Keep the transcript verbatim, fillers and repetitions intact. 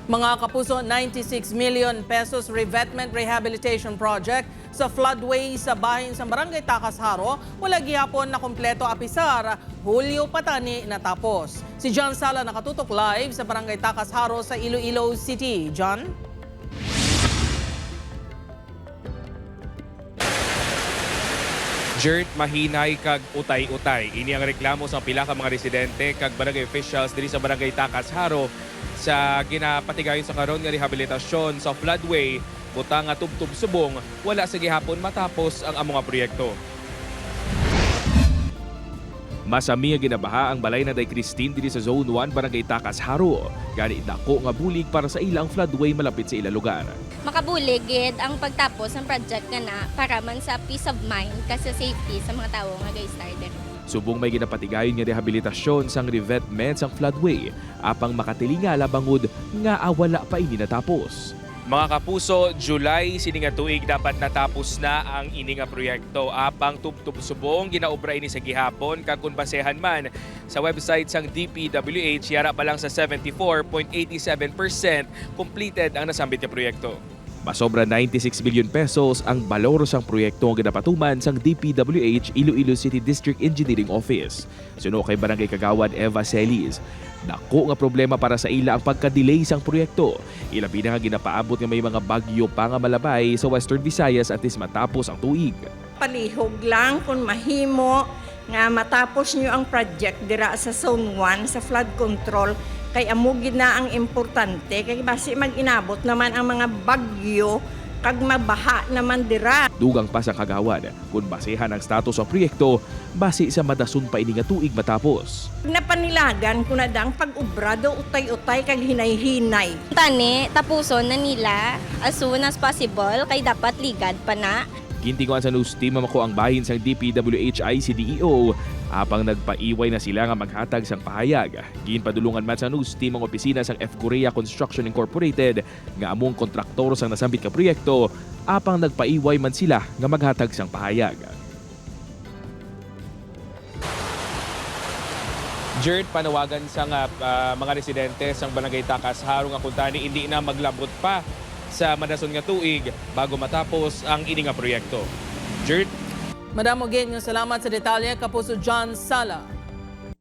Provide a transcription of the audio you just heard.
Mga kapuso, ninety-six million pesos revetment rehabilitation project sa floodway sa bahin sa Barangay Tacas Jaro wala gihapon nakompleto apisar Hulyo pa tani natapos. Si John Sala nakatutok live sa Barangay Tacas Jaro sa Iloilo City. John? Dirt, mahinay kag utay-utay. Ini ang reklamo sang pila ka mga residente kag barangay officials diri sa Barangay Tacas Jaro sa ginapatigayon sa karon nga rehabilitasyon sa floodway, butang nga tubtob subong wala sa gihapon matapos ang amo nga proyekto. Masami nga ginabaha ang balay na Day Christine diri sa Zone one, Barangay Tacas Jaro. Gani dako nga bulig para sa ila ang floodway malapit sa ila lugar. Makabulig gid ang pagtapos sang project nga na para man sa peace of mind kag sa safety sa mga tawo nga ga-stay diri. Subong may ginapatigayon nga rehabilitasyon sang revetment sang floodway, apang makatilingala bangod nga wala pa ini natapos. Mga kapuso, July sini nga tuig dapat natapos na ang ini nga proyekto. Apang tubtob subong ginaobra ini sa gihapon, kag kon basehan man sa website sang D P W H, yara pa lang sa seventy-four point eighty-seven percent completed ang nasambit nga proyekto. Masobra ninety-six bilyon pesos ang balor sang proyekto nga ginapatuman sang D P W H Iloilo City District Engineering Office. Suno kay Barangay Kagawad Eva Celis, dako nga problema para sa ila ang pagka-delay sang proyekto. Ilabi na nga ginapaabot nga may mga bagyo pa nga malabay sa Western Visayas antes matapos ang tuig. Palihog lang kon mahimo nga matapos niyo ang project dira sa Zone one sa flood control, kay amo gid na ang importante, kay basi mag-inabot naman ang mga bagyo kag mabaha naman dira. Dugang pa sang kagawad, kon basehan ang status sang proyekto, basi sa madason pa ini nga tuig matapos. Napanilagan ko na dang pag-obra daw utay-utay kag hinay-hinay. Tani, tapuson na nila as soon as possible kay dapat ligad pa na. Gintinguhan sa news team nga makuha ang bahin sang D P W H I C D E O, apang nagpaiway na sila nga maghatag sang pahayag. Ginpadulungan man sa news team ang opisina sang F Gorea Construction Incorporated nga amo ang kontraktor sang nasambit nga proyekto, apang nagpaiway man sila nga maghatag sang pahayag. Jert, panawagan sang ah, ah, mga residente sang Barangay Tacas Jaro nga kuntani indi na maglabot pa sa madason nga tuig bago matapos ang ini nga proyekto. Jert? Madamo gid nga salamat sa detalye, Kapuso John Sala.